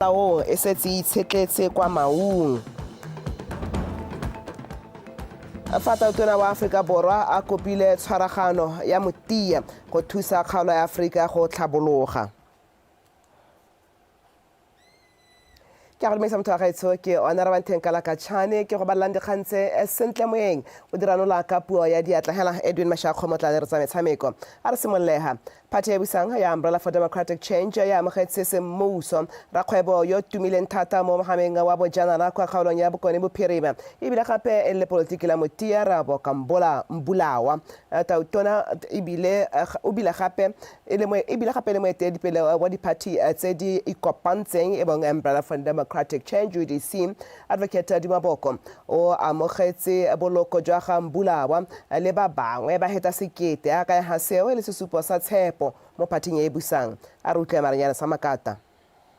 Molaong e setse e itshetletse kwa Maung. Fa Tautona wa Aforika Borwa a kopile tshwaragano ya motia go thusa kgaolo ya Aforika go tlhabologa. Ke a go dumedisa motho wa gaetsho, ke one Rabantheng Kalakatšhane, ke go balelang dikgang tse sentle moyeng o diranola ka puo ya diatla hela Edwin Mashakgomo tla le re tsa metshameko. A re simololega. Phathi e busang ya Umbrella for Democratic Change ya amogetse semmuso rakgwebo yo tumileng thata mo mogameng wa bojanala kwa kgaolong ya Bokone Bophirima ebile gape e le lepolotiki la Motia Rabo Kambola Mbulawa. Tautona ebile o bile gape e le ebile gape le moeteledipele wa diphathi tse di ikopantseng e bong Umbrella for Democratic Change, UDC, Advocate Duma Boko o amogetse boloko jwa ga Mbulawa le ba bangwe ba heta sekete, a kaya ga seo e le sesupo sa tshepo mo phathing e e busang. A re utlwe Maranyane sa Makata.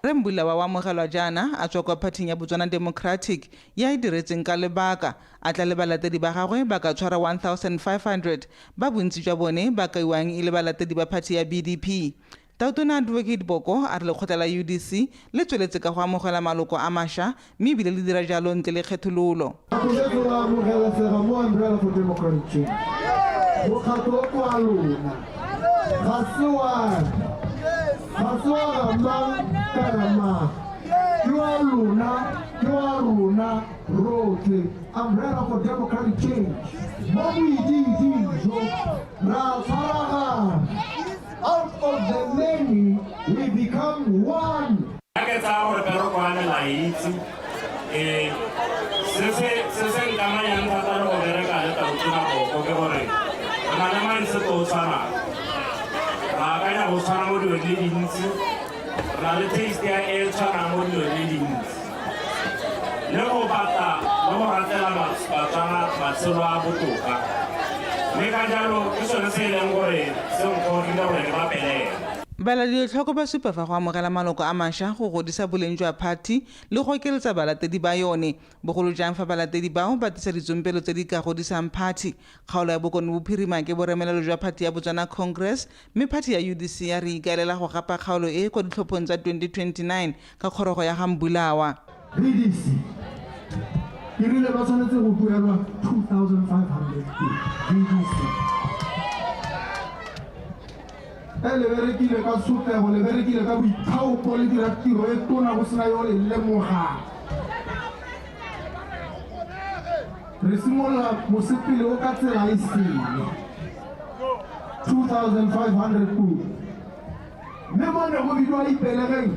Rre Mbulawa o amogelwa jaana a tswa kwa phathing ya Botswana Democratic e a e diretseng ka lebaka, a tla le balatedi ba gagwe ba ka tshwara 1500 ba bontsi jwa bone ba kaiwang e le balatedi ba phathi ya BDP. Tautona Advocate Boko a re lekgotla la UDC le tsweletse ka go amogela maloko a masha mme ebile le dira jalo ntle le kgethololo. Batho ba amogelesega mo Umbrella for Democratic Change. Mokgatlo o ke wa lona, ga se wa me, ga se wa ga mang kana mang, ke wa lona, ke wa rona rotlhe. Umbrella for Democratic Change, mo boidiiding jo, ra tshwaragana. Out of the many we become one. Nna ke tsaya gore pereko ya me la e itse. Ee, se se se se nkamanyang thata le go bereka le Tautona Boko ke gore re na le mindset o tshwanang. Re akanya go tshwana mo dilong di le dintsi, re na le taste ya e e tshwanang mo dilong di le dintsi. Le go batla le go ratela Batswana matshelo a botoka. Mme ka jalo ke sone se e leng gore se nkgogile gore ke bapele ene. Baladiotlhoko ba supa fa go amogela maloko a masha go godisa boleng jwa phathi le go okeletsa balatedi ba yone, bogolo jang fa balatedi bao ba tlisa ditsompelo tse di ka godisang phathi. Kgaolo ya Bokone Bophirima ke boremelelo jwa phathi ya Botswana Congress mme phathi ya UDC ya re ikaelela go gapa kgaolo e kwa ditlhophong tsa 2029 ka kgorogo ya ga Mbulawa. BDC e rile ba tshwanetse go duelwa 2500 BDC. E le berekile ka tshotlego, le berekile ka boithaopo, le dira tiro e tona go sena yo le lemogang. Re simolola mosepele o ka tsela e sele. 2500 pula. Mme mo ne go bidiwa Ipelegeng,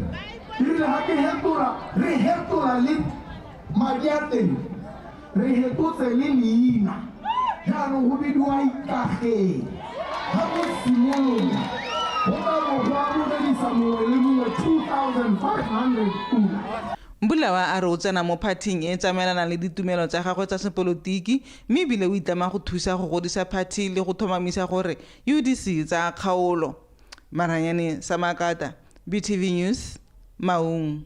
e rile ga ke hetola, re hetola le madi a teng, re hetotse le leina, jaanong go bidiwa Ikageng. Ga go simolola, go tla bo go amogedisa mongwe le mongwe 2500 pula. Mbulawa a re o tsena mo phathing e e tsamaelanang le ditumelo tsa gagwe tsa sepolotiki mme ebile o itlama go thusa go godisa phathi le go tlhomamisa gore UDC tsaya kgaolo. Maranyane Samakata, BTV News, Maung.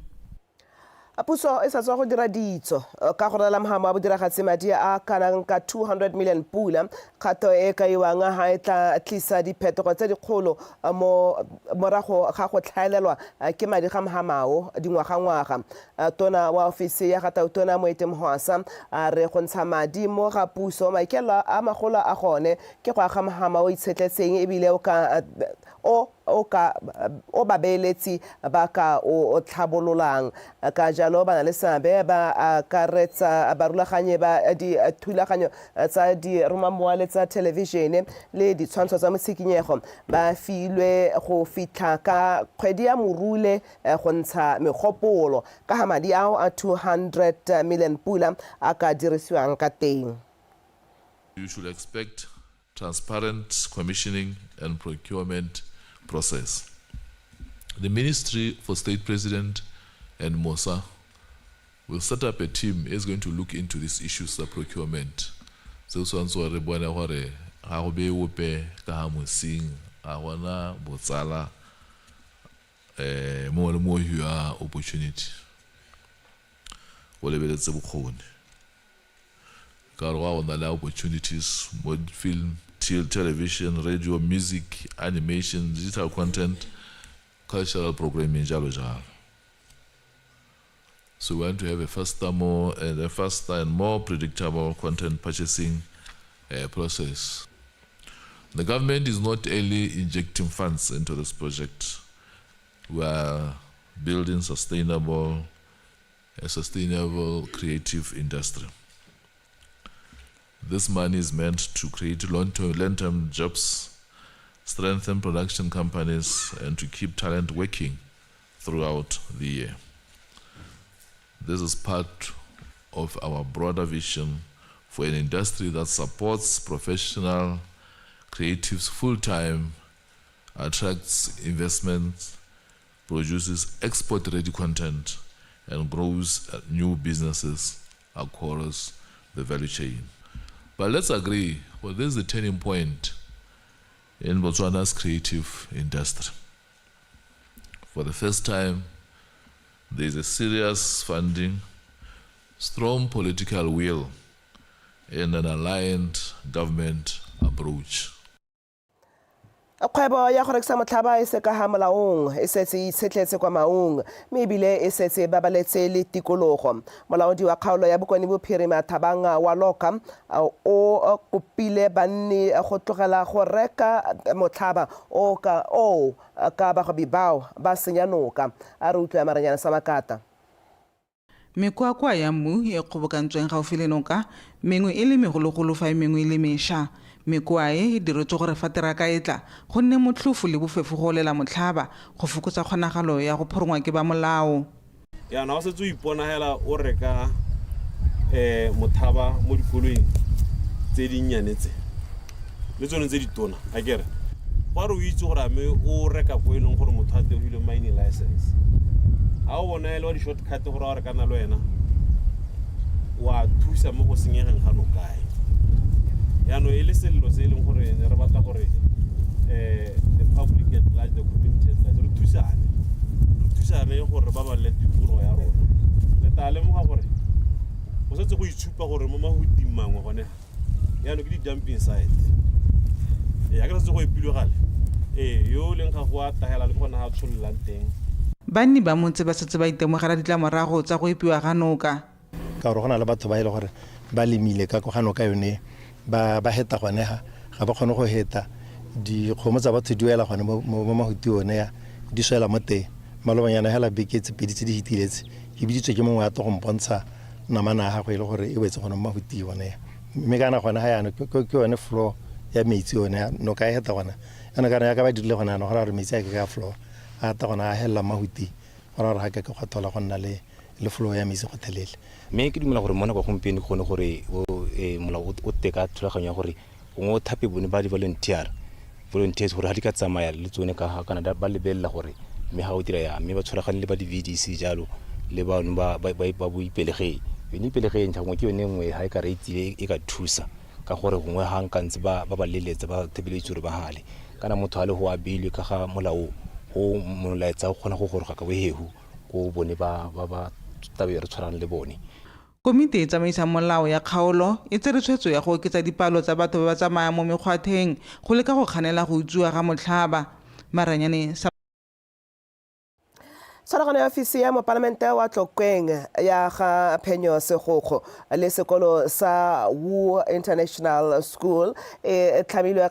Puso e sa tswa go dira ditso ka go rela mohamo wa bodiragatsi madi a kanang ka 200 million pula, kgato e kaiwang ha e tla tlisa diphetogo tse dikgolo mo morago ga go tlhaelelwa ke madi ga mohamao dingwagangwaga. Tona wa ofisi ya ga Tautona Moeti Mohwasa a re go ntsha madi mo ga puso maikaelelo a magolo a gone ke go aga mohama o itshetletseng ebile o ka o o ka o babeeletsi ba ka o tlhabololang. Ka jalo ba na le seabe ba akaretsa barulaganyi ba dithulaganyo tsa diromamowa le tsa thelebišene le ditshwantsho tsa motshikinyego ba filwe go fitlha ka kgwedi ya Morule go ntsha megopolo ka ga madi ao a 200 million pula a ka dirisiwang ka teng. You should expect transparent commissioning and procurement process. The Ministry for State President and MOSA will set up a team is going to look into these issues of procurement. Seo tshwanetse re bone gore ga go beye ope ka ga mosing, ga gona botsala, mongwe le mongwe hiwa opportunity go lebeletse bokgoni. Ka gore go na le opportunities mo film, television, radio, music, animation, digital content, cultural programming, jalo jalo. So we want to have a faster, more, a faster and more predictable content purchasing process. The government is not only injecting funds into this project. We are building a sustainable creative industry. This money is meant to create long-term jobs, strengthen production companies, and to keep talent working throughout the year. This is part of our broader vision for an industry that supports professional creatives full-time, attracts investments, produces export-ready content, and grows new businesses across the value chain. But let's agree, well, this is the turning point in Botswana's creative industry. For the first time, there is a serious funding, strong political will, and an aligned government approach. Kgwebo ya go rekisa motlhaba e se ka ga molaong e setse e itshetletse kwa Maung, mme ebile e setse e babaletse le tikologo. Molaodi wa kgaolo ya Bokone Bophirima, Thabang wa Loka, o kopile banni go tlogela go reka motlhaba o ka o ka bagwebi bao ba senya noka. A re utlwe Maranyana sa Makata. Mekwakwa ya mmu e kgobokantsweng gaufi le noka, mengwe e le megologolo fa e mengwe e le mešwa. Mekoa e e diretswe gore fa teraka e tla go nne motlhofo le bofefo go olela motlhaba, go fokotsa kgonagalo ya go phorongwa ke ba molao. Yana o setse o iponagela o reka mothaba mo dikoloing tse dinnyane tse le tsone tse ditona, a kere go re o itse gore ame o reka ko e leng gore motho a tegile mining license, ga o bona e le wa di-shortcut gore a o rekana le wena wa thusa mo go senyegeng ga nokae. Yaanong e le selelo se e leng gore ne re batla gore the public at large, the community at large, re thusane gore re babalele tikologo ya rona. Le tla lemoga gore go setse go itshupa gore mo mahuting mangwe gone yaanong ke di-dumping site. Ee, a ke setse go epilwe gale, ee, yo o leng ga go a tagela le ke gone ga tshololang teng. Banni ba motse ba setse ba itemogela ditlamorago tsa go epiwa ga noka. Ka gore go na le batho ba e le gore ba lemile ka ko ga noka yone, ba heta gone, ga ba kgone go heta. Dikgomo tsa batho di wela gone mo mahuti one ya di swela mo teng. Malobanyana hela beke tse pedi tse di fetiletse, ke biditswe ke mongwe a tlo go mpontsha namana ya gagwe e le gore e wetse gone mo mahuti one ya. Mme kana gone ga yana ke yone flow ya metsi one, noka e heta gone yana, kana ya ka ba dirile gone yana gore metsi a ke ka flow a ta gone a helela mahuti, gore ga ke go thola go nna le flow ya metsi go thelele. Mme ke dumela gore mo nako gompieno ke gone gore molao o teka thulaganyo ya gore gongwe o thape bone ba di-volunteers gore ga di ka tsamaya le tsone ka ga kana ba lebelela gore mme ga o dira ya mme ba tshwaragane le ba di-VDC jalo le bano ba boipelegeng. Yone ipelegeng ntlha gongwe ke yone nngwe ga e ka re e e ka thusa ka gore gongwe ga nka ntse ba leletsa ba thapile itse gore ba gale kana motho a le go a beilwe ka ga molao o molaetsa o kgona go goroga ka bohehu ko bone ba tabe re tshwarang le bone. Komiti e tsamaisang molao ya kgaolo e tsere tshwetso ya go oketsa dipalo tsa batho ba ba tsamayang mo mekgwatheng go leka go kganela go utswiwa ga motlhaba. Maranyane sa Tshwaragano ya ofisi ya mopalamente wa Tlokweng ya ga Phenyo Segokgo le sekolo sa Wu International School e tlhamilwe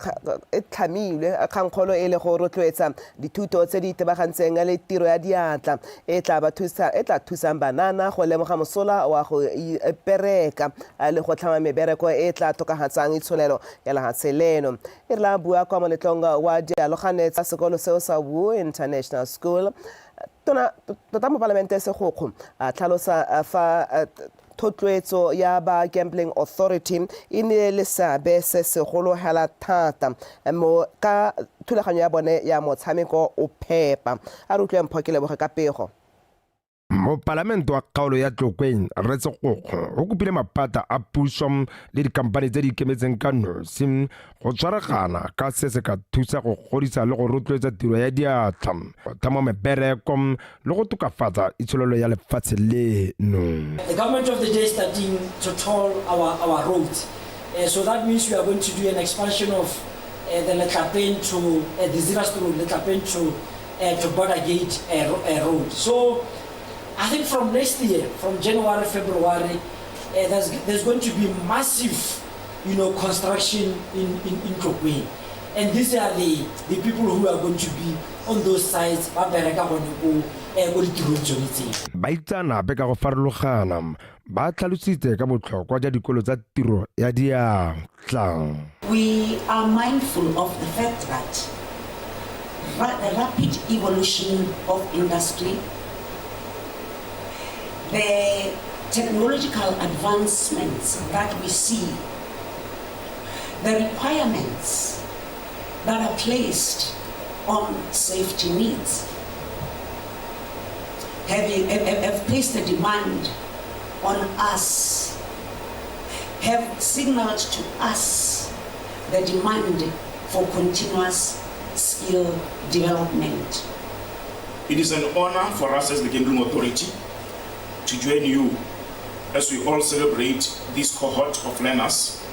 kgangkgolo e le go rotloetsa dithuto tse di itebagantseng le tiro ya diatla e tla thusang banana go lemoga mosola wa go ipereka le go tlhama mebereko e tla tokafatsang itsholelo ya lehatshe leno. E re la bua kwa moletlong wa dialogane tsa sekolo seo sa Wu International School, tota mopalamente Segokgo a tlhalosa fa thotloetso ya ba Gambling Authority e ne le seabe se segolo hela thata mo ka thulaganyo ya bone ya motshameko o phepa. A re utlwe Mpho ke leboge ka pego. Mopalamente wa kgaolo ya Tlokweng, Rre Segokgo, o kopile maphata a puso le dikhamphani tse di ikemetseng ka nosi go tshwaragana ka se se ka thusa go godisa le go rotloetsa tiro ya diatla, go tlhama mebereko le go tokafatsa itsholelo ya lefatshe leno. The government of the day is starting to toll our roads. So that means we are going to do an expansion of the Letlapeng to the Zeerust Road, Letlapeng to Border Gate road. So I think from next year, from January, February, there's, there's going to be massive, you know, construction in, in, in Tlokweng. And these are the, the people who are going to be on those sites, ba bereka gone ko ko ditirong tsone tseo. Baitseanape ka go farologana ba tlhalositse ka botlhokwa jwa dikolo tsa tiro ya diatla. We are mindful of the fact that the rapid evolution of industry, the technological advancements that we see, the requirements that are placed on safety needs have, have, have placed a demand on us, have signaled to us the demand for continuous skill development. It is an honor for us as the Gambling Authority to join you as we all celebrate this cohort of learners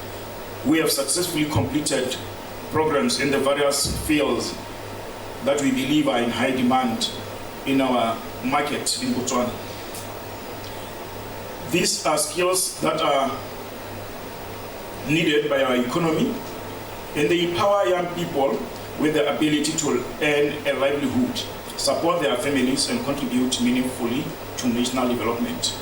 We have successfully completed programs in the various fields that we believe are in high demand in our market in Botswana. These are skills that are needed by our economy and they empower young people with the ability to earn a livelihood, support their families, and contribute meaningfully to national development.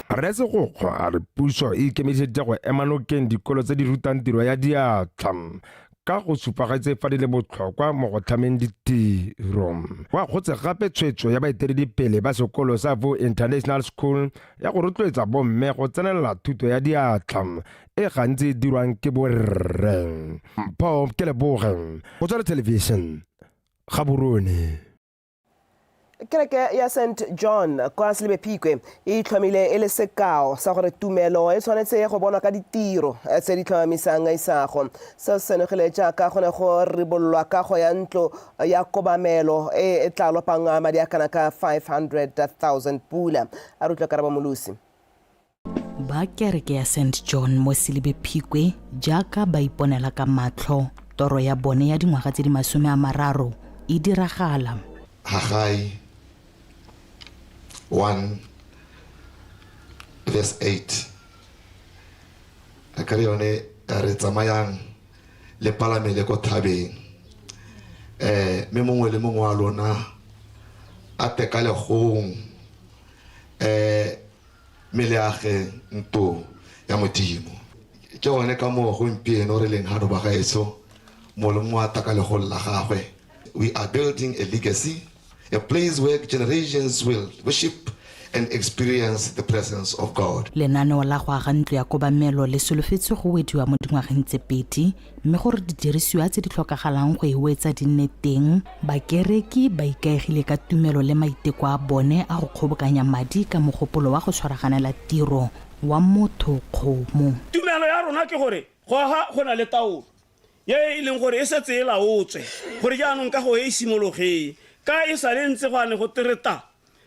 Rre Segokgo a re puso e ikemiseditse go ema nokeng dikolo tse di rutang tiro ya diatla ka go supagetse fa di le botlhokwa mo go tlhameng ditiro. O akgotse gape tshwetso ya baeteledipele ba sekolo sa Vo International School ya go rotloetsa bomme go tsenelela thuto ya diatla e gantsi e dirwang ke borre. Mpho Keleboge, Botswana Television, Gaborone. Kereke ya St John kwa Selebi Phikwe e itlhomile e le sekao sa gore tumelo e tshwanetse go bonwa ka ditiro tse di tlhomamisang isago. Seo se senogile jaaka go ne go ribololwa kago ya ntlo ya kobamelo e e tla lopang madi a kana ka 500,000 pula. A re utlwe Karabo Molusi. Ba kereke ya St John mo Selibe Phikwe jaaka ba iponela ka matlho toro ya bone ya dingwaga tse di 30 e diragala. Haggai 1 verse 8 a kare yone re tsamayang le palamele ko thabeng eh mme mongwe le mongwe wa lona a teka legong eh mme le age ntlo ya Modimo. Ke gone ka moo gompieno re leng hano bagaetsho, mongwe le mongwe a taka legong la gagwe. We are building a legacy, a place where generations will worship and experience the presence of God. Lenaneo la go aga ntlo ya kobamelo le solofetswe go wediwa mo dingwageng tse pedi mme gore didirisiwa tse di tlhokagalang go e wetsa di nne teng, bakereki ba ikaegile ka tumelo le maiteko a bone a go kgobokanya madi ka mogopolo wa go tshwaraganela tiro wa motho kgomo. Tumelo ya rona ke gore go aga go na le taolo ye e leng gore e setse e laotswe gore jaanong kago e e simologe ka e sale ntse go a ne go te re ta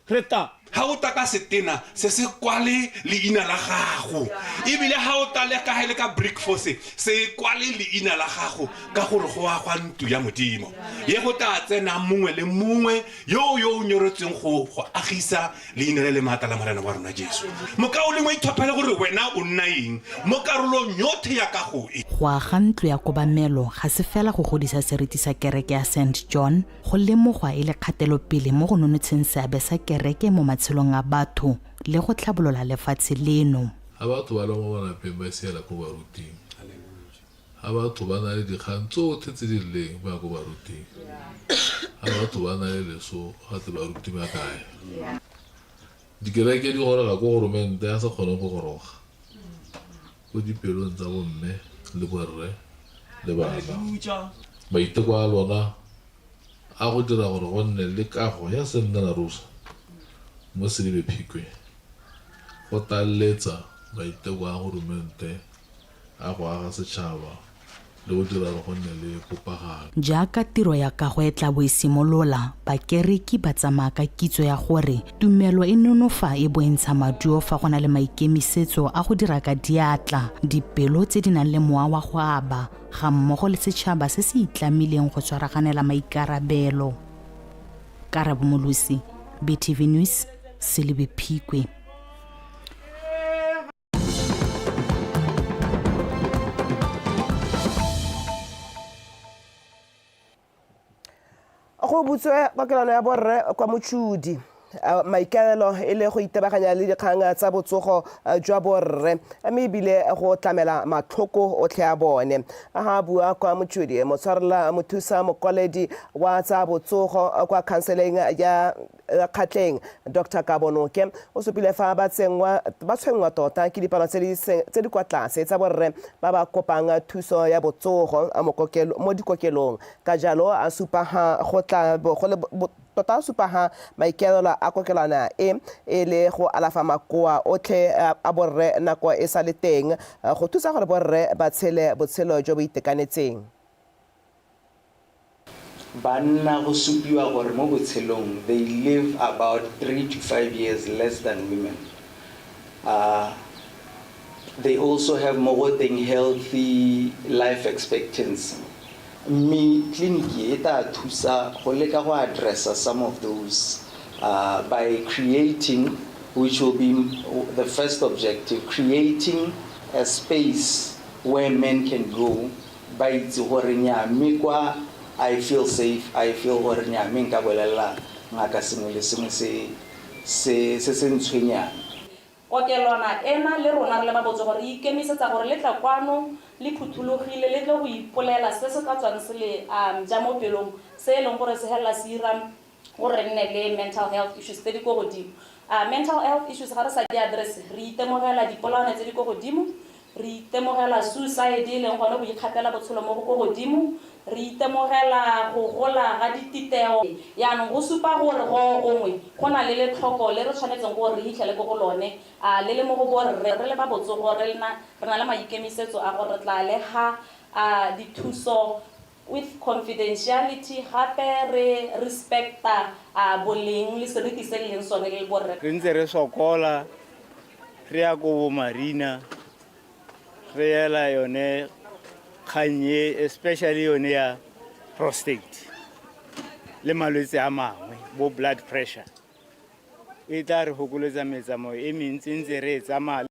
Re ta. Ha o ta ka setena se se kwale leina la gago, ebile ha o ta le ka ha e le ka brick force se kwale leina la gago, ka gore go agwa ntlo ya Modimo ye go tla tsenang mongwe le mongwe yo yo o nyoretsweng go go agisa leina le le maatla la Morena wa rona Jesu. Mokaulengwe, ithophele gore wena o nna eng mo karolong yothe ya kago e. Go aga ntlo ya kobamelo ga se fela go godisa seriti sa kereke ya Saint John, Go lemogwa e le kgatelopele mo go nonotsheng seabe sa kereke mo matshelong a batho le go tlhabolola lefatshe leno. Ha batho ba le mo malapeng ba siela ko baruting. Ha batho ba na le dikgang tsothe tse di rileng ba ya ko baruting. Ha batho ba na le leso gate baruti ba kae. Dikereke di goroga ko goromente a sa kgoneng go goroga ko dipelong tsa bomme le borre le bana. Maiteko a lona a go dira gore go nne le kago ya sennelarusa mo Selibe Phikwe go tlalletsa maiteko a goromente a go aga setšhaba le go dira gore go nne le popagano. Jaaka tiro ya kago e tla bo e simolola, bakereki ba tsamaya ka kitso ya gore tumelo e nonofa e bo e ntsha maduo fa go na le maikemisetso a go dira ka diatla, dipelo tse di nang le mowa wa go aba, ga mmogo le setšhaba se se itlamileng go tshwaraganela maikarabelo. Karabo Molosi, BTV News, Selebi Phikwe. Go butswe kokelano ya borre kwa Mochudi, maikaelelo e le go itebaganya le dikgang tsa botsogo jwa borre, mme ebile go tlamela matlhoko otlhe a bone. Ga bua kwa Mochudi, motshwarela mothusa mokwaledi wa tsa botsogo kwa khanseleng ya Kgatleng, Dr Kabonoke, o supile fa ba tshwenngwa tota ke dipalo tse di kwa tlase tsa borre ba ba kopang thuso ya botsogo mo dikokelong. Ka jalo a supa ha go tla bo go le tota a supa ha maikaelelo a kokelwana e e le go alafa makoa otlhe a borre nako e sa le teng, go thusa gore borre ba tshele botshelo jo bo itekanetseng. Banna go supiwa gore mo botshelong they live about 3 to 5 years less than women. They also have mo go teng healthy life expectancy. Mme tleliniki e tla thusa go leka go addressa some of those by creating, which will be the first objective, creating a space where men can go ba itse gore nya mme kwa I feel safe, I feel gore nya mme nka bolelela ngaka sengwe le sengwe se se se se ntshwenyang. Kokelwana ena le rona re le ba botsogo re ikemisetsa gore le tla kwano le phuthologile, le tle go ipolela se se ka tswang se le ja mo pelong, se e leng gore se helela se ira gore re nne le mental health issues tse di ko godimo. Mental health issues ga re sa di address, re itemogela dipolaano tse di ko godimo, re itemogela suicide e leng gone go ikgapela botshelo mo go ko godimo, re itemogela go gola ga dititeo. Yaanong go supa gore go gongwe go na le letlhoko le re tshwanetseng gore re hitlhele ko go lone, le le mo go borre. Re le ba botsogo re na le maikemisetso a gore re tla le ha dithuso with confidentiality, gape re respecta boleng le seriti se le leng sone le borre. Re ntse re sokola, re ya ko bo Marina, re ela yone kgang e, especially yone ya prostate le malwetse a mangwe bo blood pressure. E tla re fokoletsa metsamao e mentsi ntse re e tsamaya.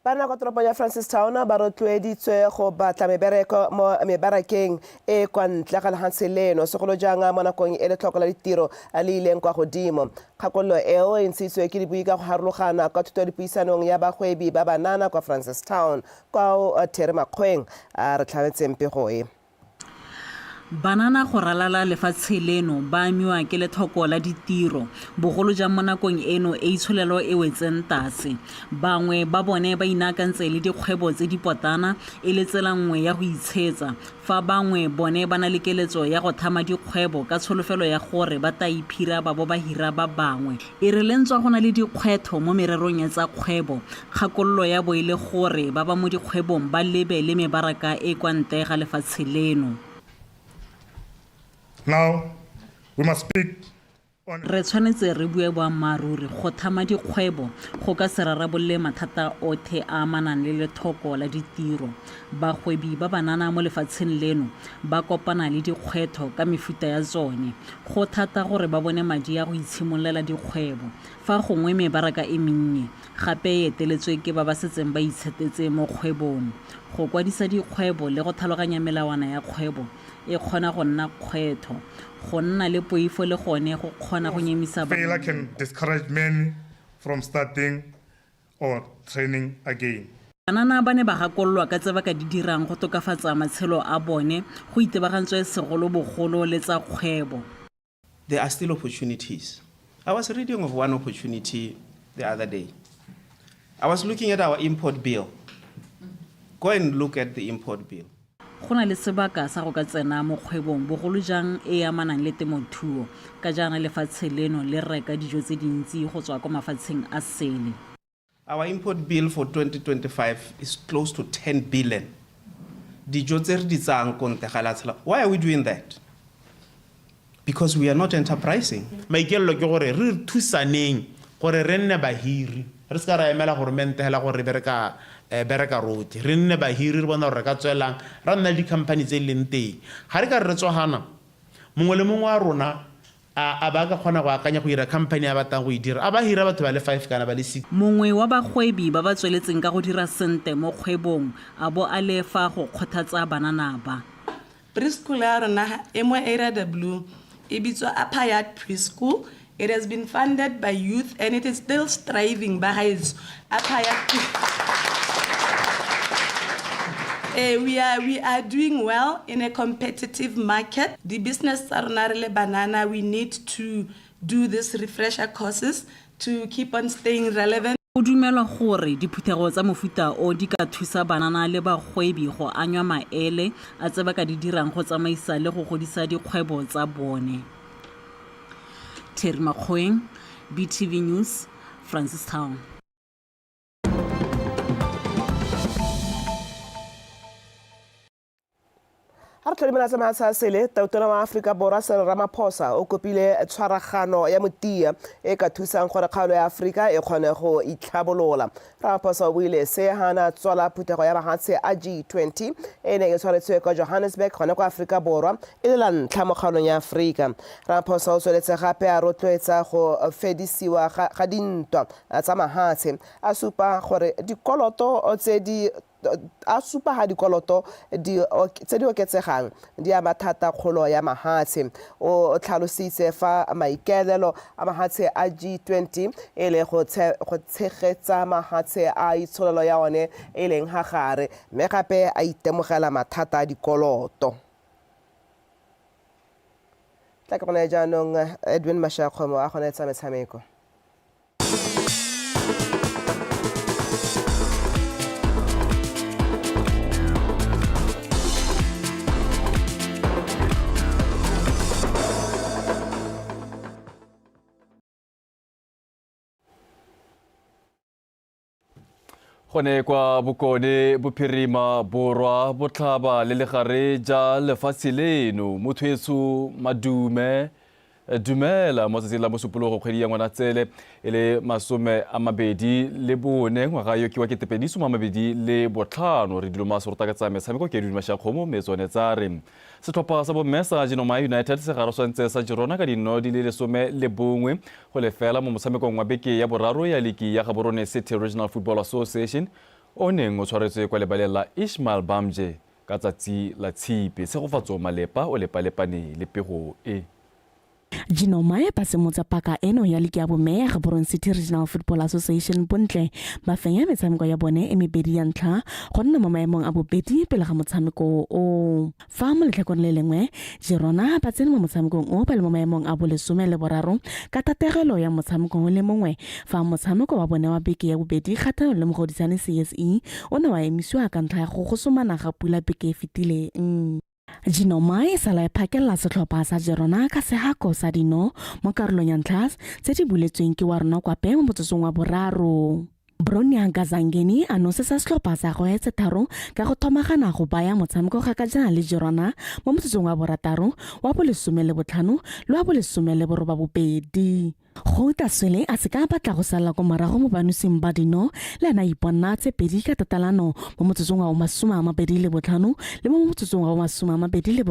Banna kwa toropong ya Francistown ba rotloeditswe go batla mebereko mo mebarakeng e kwa ntle ga lehatshe leno, segolo jang mo nakong e letlhoko la ditiro le ileng kwa godimo. Kgakololo eo e ntshitswe ke dibui ka go harologana kwa thuto dipuisanong ya bagwebi ba banana kwa Francistown, kwa Terry Makgoeng a re tlhametseng pego e. Banana go ralala lefatshe leno ba amiwa ke lethoko la ditiro, bogolo jang mo nakong eno e itsholelo e wetseng tlase. Bangwe ba bone ba inaakantse le dikgwebo tse di potana e le tsela nngwe ya go itshetsa, fa bangwe bone ba na le keletso ya go thama dikgwebo ka tsholofelo ya gore ba tla iphira ba bo ba hira ba bangwe. E re le ntswa go na le dikgwetho mo mererong ya tsa kgwebo, kgakololo ya bo e le gore ba ba mo dikgwebong ba lebe le mebaraka e kwa ntle ga lefatshe leno. Now, we must speak on Re tshwanetse re bue boammaaruri, go thama dikgwebo go ka se rarabolle mathata otlhe a amanang le lethoko la ditiro. Bagwebi ba banana mo lefatsheng leno ba kopana le dikgwetho ka mefuta ya tsone. Go thata gore ba bone madi a go itshimololela dikgwebo. Fa gongwe mebaraka e mennye, gape e eteletswe ke ba ba setseng ba itshetetse mo kgwebong. Go kwadisa dikgwebo le go tlhaloganya melawana ya kgwebo e kgona go nna kgwetho. Go nna le poifo le gone go kgona go nyemisa Failure can discourage many from starting or training again. Banana ba ne ba gakololwa ka tse ba ka di dirang go tokafatsa matshelo a bone, go itebagantswe segolobogolo le tsa kgwebo. There are still opportunities. I was reading of one opportunity the other day. I was looking at our import bill. Go and look at the import bill. Go na le sebaka sa go ka tsena mo kgwebong, bogolo jang e amanang le temothuo, ka jaana lefatshe leno le reka dijo tse dintsi go tswa kwa mafatsheng a sele. Our import bill for 2025 is close to 10 billion. Dijo tse re di tsayang ko ntle ga lefatshe la. Why are we doing that? Because we are not enterprising. Maikaelelo ke gore re thusaneng gore re nne bahiri, re se ka ra emela goromente hela gore re bereka rotlhe, re nne bahiri, re bona gore re ka tswelang ra nna le di-company tse e leng teng. Ga re ka re re tswagana, mongwe le mongwe wa rona A ba ka kgona go akanya go ira company a batlang go e dira, a ba hira batho ba le 5 kana ba le 6. Mongwe wa bagwebi ba ba tsweletseng ka go dira sente mo kgwebong a bo a le fa go kgothatsa banana ba. Preschool ya rona e mo Area W, e bitswa Upper Yard Preschool. It has been funded by youth and it is still striving, bagaetsho. Upper Yard we are doing well in a competitive market. The business tsa rona re le banana, we need to do this refresher courses to keep on staying relevant. Go dumelwa gore diphuthego tsa mofuta o di ka thusa banana le bagwebi go anywa maele a tse ba ka di dirang go tsamaisa le go godisa dikgwebo tsa bone. Terry Makgoeng, BTV News, Francistown. Ga re tlhodimela tsa mahatshe a sele, tautona wa Aforika Borwa Cyril Ramaphosa o kopile tshwaragano ya motia e ka thusang gore kgaolo ya Aforika e kgone go itlhabolola. Ramaphosa o buile se ha na tswala phuthego ya mahatshe a G20 e neng e tshwaretswe kwa Johannesburg gone kwa Aforika Borwa e le la ntlha mo kgaolong ya Aforika. Ramaphosa o tsweletse gape a rotloetsa go fedisiwa ga dintwa tsa mahatshe, a supa gore dikoloto tse di a supa ga dikoloto tse di oketsegang di ama thata kgolo ya mahatshe. O tlhalositse fa maikaelelo a mahatshe a G20 e le go tshegetsa mahatshe a itsholelo ya one e leng ga gare, mme gape a itemogela mathata a dikoloto. Tla ke gone jaanong Edwin Mashakgomo a gone tsa metshameko. Gone kwa Bokone, Bophirima, Borwa, Botlhaba le legare ja lefatshe leno, motho etsho madume dumela mo tsatsing la Mosupologo kgwedi ya Ngwanatsele e le 24 ngwaga yo ke wa 2025. Re dilo maso rota ka tsa metshameko ke duduma Shakgomo mme tsone tsa re setlhopha sa bomme sa Genoma United se garoswantse sa Girona ka dinno di le 11 go lefela mo motshamekong wa beke ya boraro ya liki ya Gaborone City Regional Football Association o neng o tshwaretswe kwa lebaleng la Ishmael Bamje ka tsatsi la Tshipi. Tshegofatso Malepa o lepalepane le pego e. Genoma ba semotsa paka eno ya liki ya bomme ya Gaborone City Regional Football Association bontle ba fenya metshameko ya bone e mebedi ya ntlha go nna mo maemong a bobedi pele ga motshameko o. Fa mo letlhakoreng le lengwe, Girona ba tsene mo motshamekong o ba le mo maemong a bolesome le boraro ka tategelo ya motshameko o le mongwe, fa motshameko wa bone wa beke ya bobedi kgatlhanong le Mogoditshane CSE o ne wa emisiwa ka ntlha ya go gosomana ga pula beke e fetileng. Genoma e sala e phakelela setlhopha sa Girona ka sehako sa dino mo karolong ya ntlha tse di buletsweng ke wa rona Kwape mo motsotsong wa boraro. Bronia Gazangeni a nosetsa setlhopha sa gagwe tse tharo ka go thomagana go baya motshameko kgakajana le Girona mo motsotsong wa borataro, wa bolesome le botlhano le wa bolesome le borobabobedi. Gouta Swele a se ka a batla go salela ko morago mo banosing ba dino, le ena a iponna tse pedi ka tatelano mo motsotsong wa bo 25 le mo motsotsong wa bo 29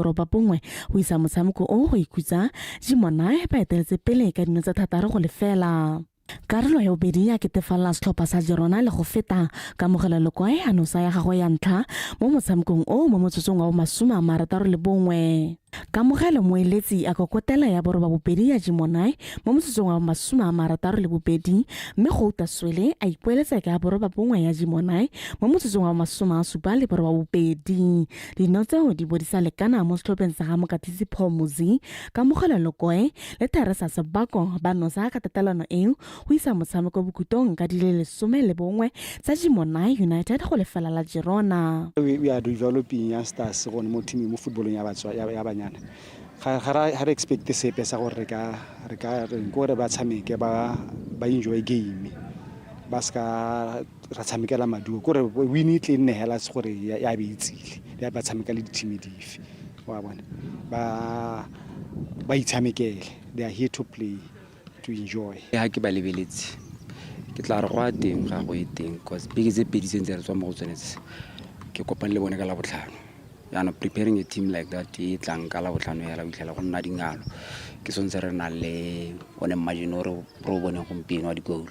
go isa motshameko o go ikhutsa. Gimonae ba eteletse pele ka dino tse 6-0. Karolo ya bobedi ya ketefalela setlhopha sa Girona le go feta. Kamogelo Lekoe a nosa ya gagwe ya ntlha mo motshamekong o mo motsotsong wa bo 61. Kamogelo Moeletsi a kokotela ya borobabobedi ya Gimonae mo motsotsong wa bo 62, mme Gouta Swele a ipoeletsa ka ya borobabongwe ya Gimonae mo motsotsong wa bo 78. Dino tseo di bo di sa lekana mo setlhopheng sa ga mokatisi Paul Muzi. Kamogelo Lekoe le Teresa Sebako ba nosa ka tatelano eo go isa motshameko bokhutlong ka di le 11 tsa Gimonae United go lefela la Girona. We are developing youngsters gone mo teaming mo footballong ya batswa ya banyana. Ga re expect sepe sa gore re ka re ka reng gore ba tshameke ba ba enjoy game, ba ska ra tshamekela maduo, kore win e tle nne hela gore ya be e tsile ya ba tshameka le di-team dife, wa bona, ba itshamekele. They are here to play, to enjoy. Ha ke ba lebeletse ke tla re go a teng ga go e teng, cause beke tse pedi tse ntse re tswa mo go tsone tse ke kopane le bone ka Labotlhano. Jaanong preparing a team like that e tlang ka Labotlhano hela o itlhela go nna dingalo, ke sone se re nang le one margin o re o boneng gompieno wa dikolo.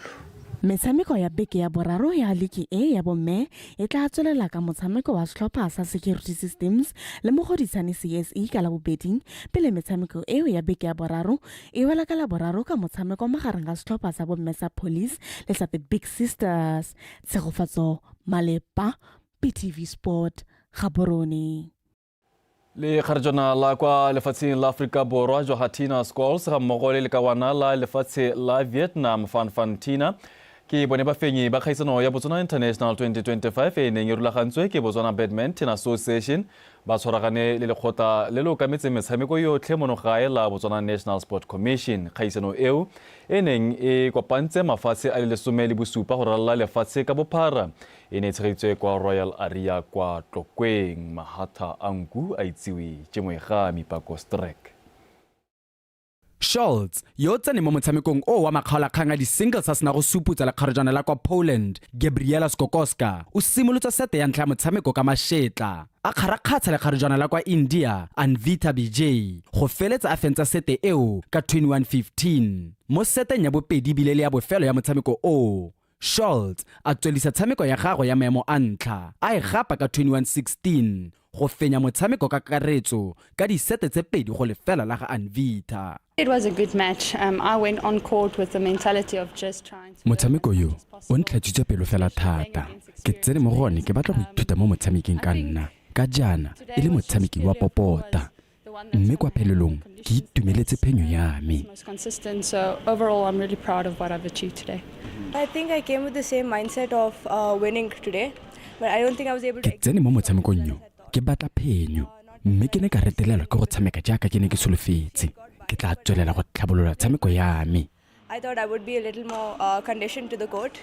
Metshameko ya beke ya boraro ya liki e ya bomme e tla tswelela ka motshameko wa setlhopha sa Security Systems le Mogoditshane CSE ka Labobedi, pele metshameko eo ya beke ya boraro e wela ka Laboraro ka motshameko magareng ga setlhopha sa bomme sa Police le sa The Big Sisters. Tshegofatso Malepa, BTV Sport, Gaborone. Le kgarejwana la kwa lefatsheng la Aforika Borwa Johatina Scholes ga mmogo le lekawana la lefatshe la Vietnam Fan Fan Tina ke bone bafenyi ba kgaisano ya Botswana International 2025 e e neng e rulagantswe ke Botswana Badminton Association ba tshwaragane le lekgotla le le okametseng metshameko yotlhe mono gae la Botswana National Sport Commission. Kgaisano eo e neng e kopantse mafatshe a le 17 go ralala lefatshe ka bophara E ne e tshegeditswe kwa Royal Aria kwa Tlokweng. Mahatha a nku a itsiwe ke moegami Pako Strek. Scholz, yo o tseneng mo motshamekong oo wa makgaolakgang a di-singles a sena go suputsa lekgarejwana la kwa Poland, Gabriela Skokowska, o simolotse sete ya ntlha ya motshameko ka mashetla, a kgarakgatsha lekgarejwana la kwa India, Anvita Vijay, go feletsa a fentsa sete eo ka 21-15. Mo seteng ya bobedi ebile e le ya bofelo ya motshameko oo, Scholz a tswelisa tshameko ya gagwe ya maemo a ntlha, a e gapa ka 21-16 go fenya motshameko ka kakaretso ka disete tse 2-0 la ga Anvita. It was a good match. I went on court with the mentality of just trying to Motshameko yo o ntlhatswitse pelo fela thata. Ke tsene mo go one ke batla go ithuta mo motshameking ka nna, ka jaana e le motshameki wa popota. Mme kwa phelelong ke itumeletse phenyo ya me. Ke tsene mo motshamekong yo ke batla phenyo, mme ke ne ka retelelwa ke go tshameka jaaka ke ne ke solofetse. Ke tla tswelela go tlhabolola tshameko ya me. I thought I would be a little more uh, conditioned to the court,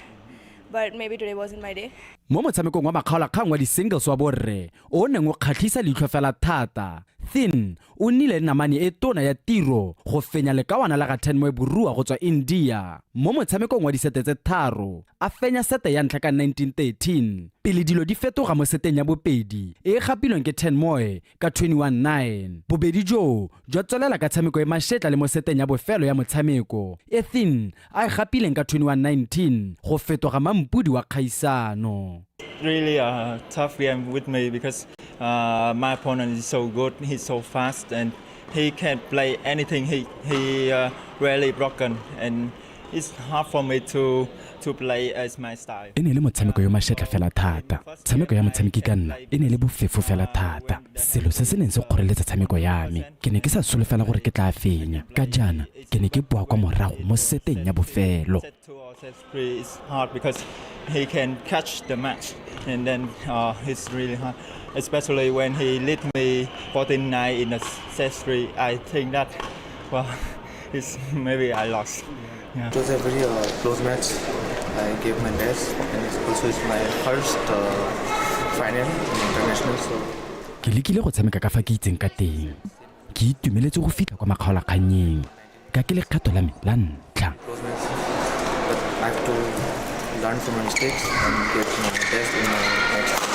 but maybe today wasn't my day. Mo motshamekong wa makgaolakgang wa di-singles wa borre o o neng o kgatlhisa leitlho fela thata, Thin o nnile le namane e tona ya tiro go fenya lekawana la ga Tanmoy Borua go tswa India mo motshamekong wa disete tse tharo, a fenya sete ya ntlha ka 1913 pele dilo di fetoga mo seteng ya bobedi e e gapilweng ke Tanmoy ka 21-9. Bobedi joo jwa tswelela ka tshameko e mashetla le mo seteng ya bofelo ya motshameko, e Thin a e gapileng ka 21-19 go fetoga mampodi wa kgaisano. Really a tough game with me because my opponent is so good, he's so fast and he can play anything. He really broken and it's hard for me to to play as my style. E ne e le motshameko yo mashetla fela thata. Tshameko ya motshameki ka nna e ne e le bofefo fela thata, selo se se neng se kgoreletsa tshameko ya me. Ke ne ke sa solofela gore ke tla fenya, ka jaana ke ne ke boa kwa morago mo seteng ya bofelo. Set two or set three is hard because he can catch the match and then it's really hard, especially when he lead me 14-9 in the set three. I think that well, it's maybe I lost. Yeah. It was a very close match. I gave my best, and it's also it's my first final in international. So. Ke lekile go tshameka ka fa ke itseng ka teng. Ke itumeletse go fitlha kwa makgaolakgannyeng ka ke lekgetho la me la ntlha. Close match, but I have to learn from my mistakes and get my best in my next.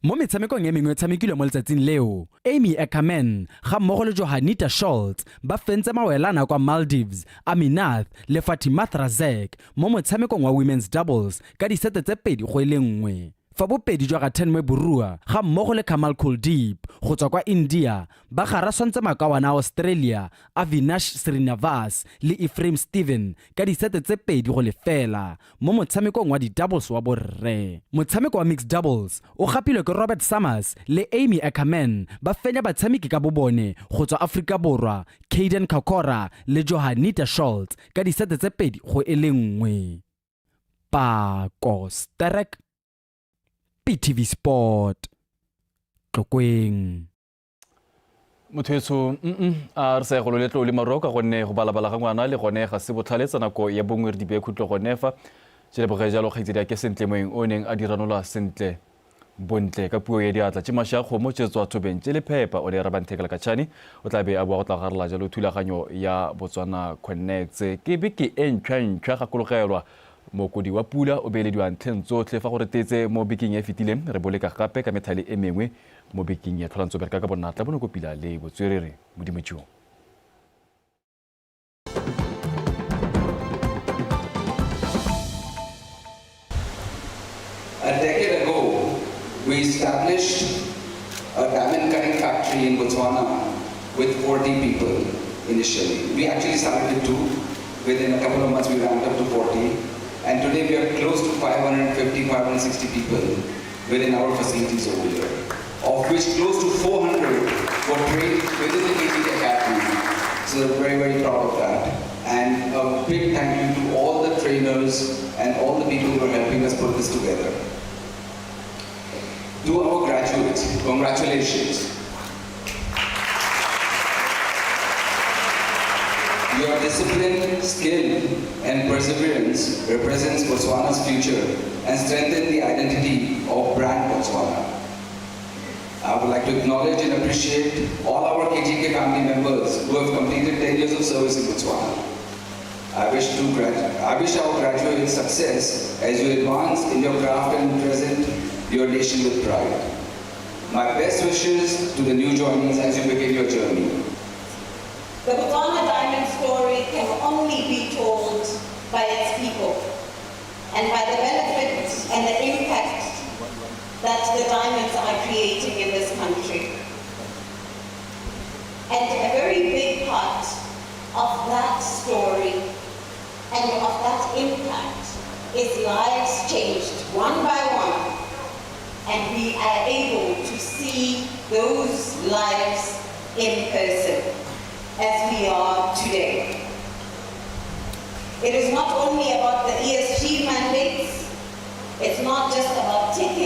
Mo metshamekong e mengwe e tshamekilwe mo letsatsing leo, Amy Ackerman ga mmogo le Johanita Scholtz ba fentse mawelana kwa Maldives, Aminath le Fatimath Razek mo motshamekong wa women's doubles ka disete tse 2-1. Fa bobedi jwa ga Tanmoy Borua ga mmogo le Kamal Kuldeep go tswa kwa India ba garaswantse makawana a Australia Avinash Srinivas le Ephraim Steven ka disete tse 2-0 mo motshamekong wa di-doubles wa borre. Motshameko wa mixed doubles o gapilwe ke Robert Summers le Amy Ackerman ba fenya batshameki ka bobone go tswa Afrika Borwa Kayden Kakora le Johanita Scholtz ka disete tse 2-1. Pako Sterek, BTV Sport, Tlokweng. Motho etsho a re sa ye go loletlo le maruo ka gonne go balabala ga ngwana le gone ga se botlhale tsa nako ya bongwe re di beye khutlo gone fa. Tše leboge jalo kgaitsedi ya ke Sentle Moeng o neng a di ranola sentle bontle ka puo ya diatla. Tše maši a kgomo tše tswa thobeng tše le phepa o ne Rabanthekela Katšhane o tla be a boa go tla garela jalo thulaganyo ya Botswana Connects. Ke beke e ntšhwa-ntšhwa gakologelwa mokodi wa pula o beelediwa ntlheng tsotlhe fa go retetse mo bekeng e fetileng re boleka gape ka methale e mengwe. Mo bekeng ya tlhola ntse o bereka ka bonatla bonokopila le botswerere. Modimo jo. A decade ago, we established a diamond cutting factory in Botswana with 40 people initially. We actually started with 2. Within a couple of months, we ramped up to 40. And today we are close to 550, 560 people within our facilities over here, of which close to 400 were trained within the KGK Academy. So we're very, very proud of that. And a big thank you to all the trainers and all the people who are helping us put this together. To our graduates, congratulations. Your discipline, skill, and perseverance represents Botswana's future and strengthen the identity of brand Botswana. I would like to acknowledge and appreciate all our KGK family members who have completed 10 years of service in Botswana. I wish our graduates success as you advance in your craft and present your nation with pride. My best wishes to the new joinees as you begin your journey. The Botswana Diamond story can only be told by its people and by the benefit and the impact that the diamonds are creating in this country. And a very big part of that story and of that impact is lives changed one by one, and we are able to see those lives in person as we are today. It is not only about the ESG mandates, it's not just about ticking